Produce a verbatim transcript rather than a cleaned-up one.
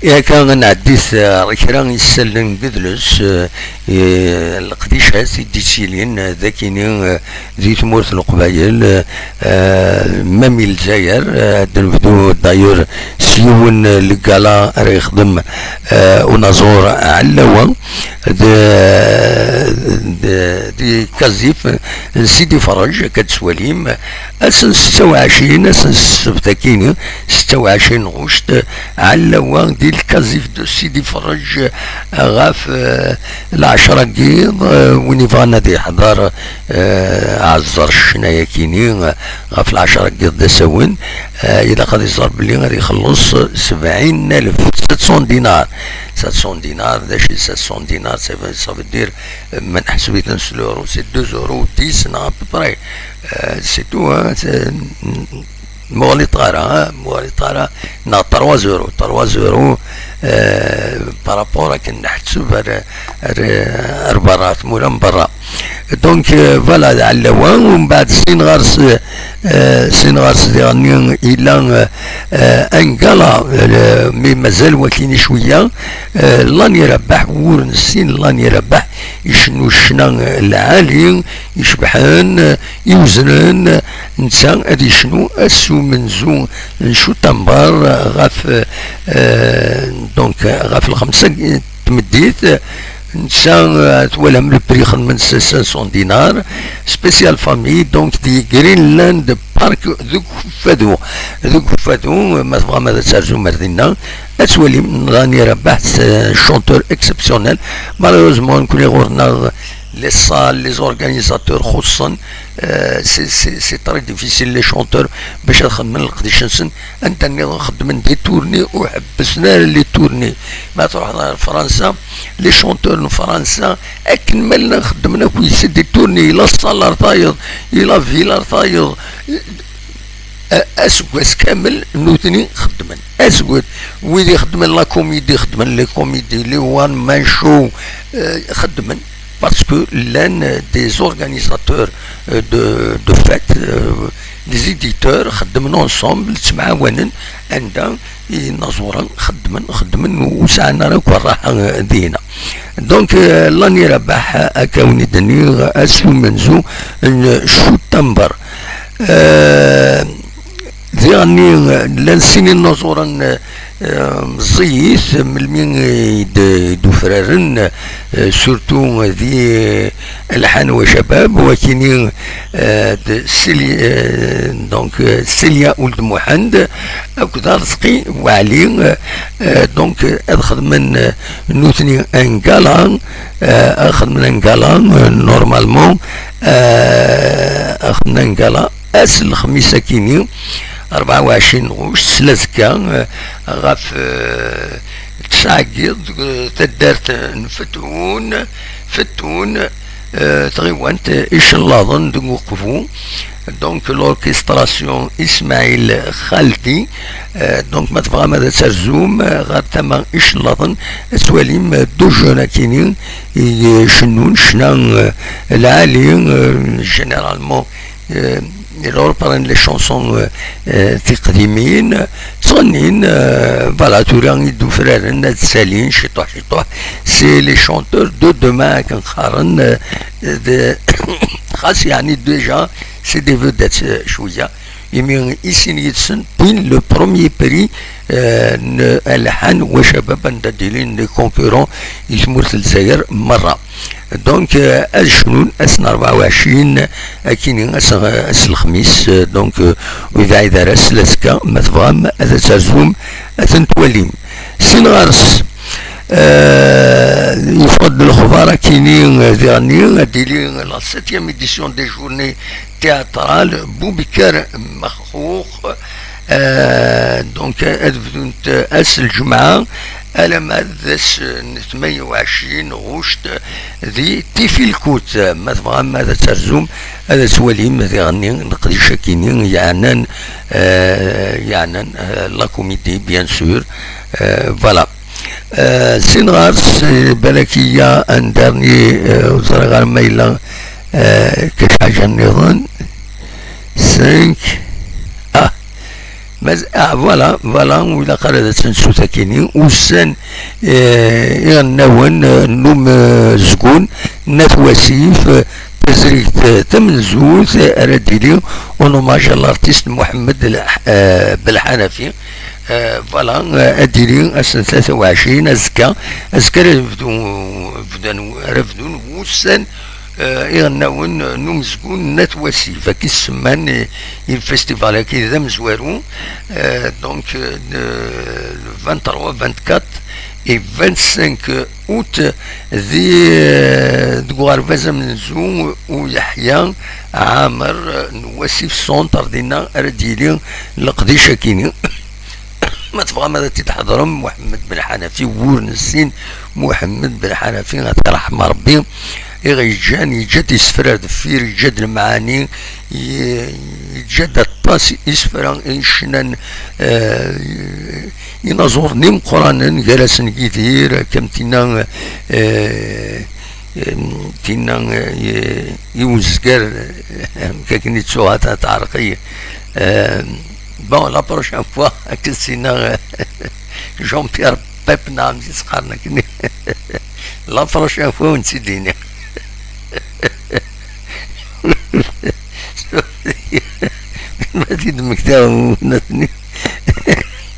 Akka ad nɛeddi-t, eh, ɣer kra n yisallen n yidles, eh, eh, leqdicat i d-yettilin, eh, d akini, eh, di tmurt n Leqbayel, eh, eh, même i Lezzayer, eh, ad d-nebdu d'ailleurs s yiwen, eh, n lgala ara yexdem, eh, unaẓur Ɛellawa, d, d, di Kazif n Sidi Ferrej, akka d-twalim, ass n setta u ɛecrin, ass n ssebt akini, setta u ɛecrin ɣuct, Ɛellawa di lkazif de Sidi Ferrej, eh, ɣef, eh, lɛecra n yiḍ, eh, win yebɣan ad yeḥḍer, eh, aɛeẓẓer ccna-yakini, eh, ɣef lɛecra n yiḍ d asawen, eh, ilaq ad iẓer belli ad ixelleṣ sebɛin alef, sept cents dinars. Sept cents dinars, d acu i sept cents dinars? Ça veut, ça veut dire, eh, ma nḥesb-iten s l'euro, c'est deux euros dix, neɣ à peu près. Eh, c'est tout, hein, c'est, muɣlit ara, hein, muɣlit ara, neɣ trois euros, trois euros, eh, par rapport akken nḥesb ar, ar, ar berra, tmura n berra. Donc, eh, voilà, d Ɛellawa, u mbeɛd sin ɣer-s, eh, sin ɣer-s diɣen yella, eh, eh, un gala, eh, mi mazal wakini cwiya, eh, Lani Rabaḥ, wur nessin Lani Rabaḥ, icennu ccna, eh, lɛali, icebḥen, eh, iweznen, eh, netta ad icnu ass umenzu n Cutamber ɣef, eh, donc, ɣef lxemsa n tmeddit. Netta, eh, twalam le prix xedmen cinq cents dinars, spécial famille, donc di Greenland Park deg Ukeffadu. Deg Ukeffadu, ma tebɣam ad terzum ar dinna, ad twalim Lani Rabaḥ, eh, chanteur exceptionnel. Malheureusement, nekkni ɣur-neɣ les salles, les organisateurs xuṣṣen, eh, c'est, c'est, c'est très difficile, les chanteurs, bac ad xedmen leqdic-nsen. Anda nniḍen xeddmen des tournées, ur ḥebbsen ara les tournées. Ma truḥeḍ ɣer Fransa, les chanteurs n Fransa, akken ma llan xeddmen akk, c'est des tournées, ila salle ar tayeḍ, ila ville ar tayeḍ. A-, aseggas kamel nutni xeddmen. Aseggas, wid ixeddmen la comédie, xeddmen les comédies, les one man show, eh, xeddmen, parce que llan, eh, des organisateurs, eh, de, de fêtes, eh, les éditeurs, xeddmen ensemble, ttemɛawanen, anda inaẓuren xeddmen, xeddmen, ur sɛan ara akk rraḥa, eh, dina. Donc, eh, Lani Rabaḥ, akka wen-d-nniɣ, ass umenzu n Cutamber. Eh, diɣenni, eh, llan sin inaẓuren, eh, meẓẓiyit, melmi i d-, i d-ufraren, eh, surtout di, eh, Alḥan wa Cabab, wakini, eh, d Sili-, eh, donc, eh, Silya Uld Muḥend, akked Arezqi Waɛli, eh, eh, donc, eh, ad xedmen, eh, nutni un gala, eh, ad xedmen un gala, eh, normalement, eh, ad xedmen un gala ass n lexmis akini, rebɛa u ɛecrin ɣuct, s lazekka, eh, ɣef, eh, tesɛa n yiḍ, deg taddart n Fetun, Fetun, eh, tɣiwant Icellaḍen deg Uqbu. Donc, l'orchestration Ismail Khaldi. Eh, donc, ma tebɣam ad terzum, eh, ɣer tama Icellaḍen, ad twalim, eh, deux jeunes akini, i, eh, cennun ccna, eh, lɛali, eh, généralement, eh, ils reprennent les chansons, eh, eh, tiqdimin, ttɣennin, eh, voilà, tura i d-ufraren, ad ssalin, ciṭuḥ, ciṭuḥ. C'est les chanteurs de demain, akken qqaren, eh, de, xas, yeɛni, déjà, c'est des vedettes, eh, cwiya. Imi i sin yid-sen wwin le premier prix, eh, n Alḥan wa Cabab, anda d-ilin les concurrents i tmurt n Lezzayer merra. Donc, eh, ad cnun ass n rebɛa u ɛecrin, akini ass, ass n lexmis, eh, donc, eh, ur yebɛid ara s lazekka, ma tebɣam ad terzum, ad ten-twalim. Sin ɣer-s, eh, yeffeɣ-d lexbar akini, eh, diɣenni, ad d-tili la septième édition des journées théâtrales Boubacar Mexxour, eh, donc, ad bdunt ass n lǧemɛa, alamma d ass n tmanya u ɛecrin ɣuct di Tifilkut. Ma tebɣam ad terzum, ad twalim diɣenni leqdic akini yeɛnan, eh, yeɛnan, eh, la comédie, bien sûr. Eh, voilà. Eh, sin ɣer-s, eh, balak iya un dernier, eh, ur ẓriɣ ara ma yella, eh, kra ḥaǧa nniḍen. Cinq. Ah, Maz- ah, voilà, voilà, ur ilaq ara ad tt-nsu takini. Ussan, eh, iɣennawen, eh, n umezgun n At Wasif, eh, tazrigt, eh, tamenzut, eh, ara d-tili en hommage à l'artiste Mohamed El-, eh, Belḥanafi. Eh, voilà, eh, ad d-tili ass n tlata u ɛecrin, azekka, azekka ara bdu, bdan, ara bdun wussan, eh, iɣennawen, eh, n umezgun n At Wasif, akka i s-semman i, i lfestival-agi d amezwaru. Eh, donc, eh, le, le vingt-trois, vingt-quatre et vingt-cinq août, di, eh, deg uɣerbaz amenzu u Yeḥya Ɛamer, eh, n Wasif Centre, dinna ara d-yili leqdic-agi. Ma tebɣam ad t-id-tḥeḍrem, Muḥemmed Belḥanafi, wur nessin Muḥemmed Belḥanafi, ad t-yerḥem Rebbi, i ɣ-yeǧǧan, yeǧǧa-d isefra ar deffir, yeǧǧa-d lemɛani, ye-, yeǧǧa-d aṭas isefra i ccnan, eh, inaẓuren imeqqranen, gar-asen Yidir, akka am tinna, eh, em, tinna, eh, i, i uzgar, eh, amek akken i ttuɣa ta-, teɛreq-iyi. Eh, bon, la prochaine fois, akka s-inna, eh, Jean-Pierre Pep, neɣ amek i s-qqaren akken. La prochaine fois, ur tt-id-ini. Ma t-id-mmektiɣ, ur t-id-ini.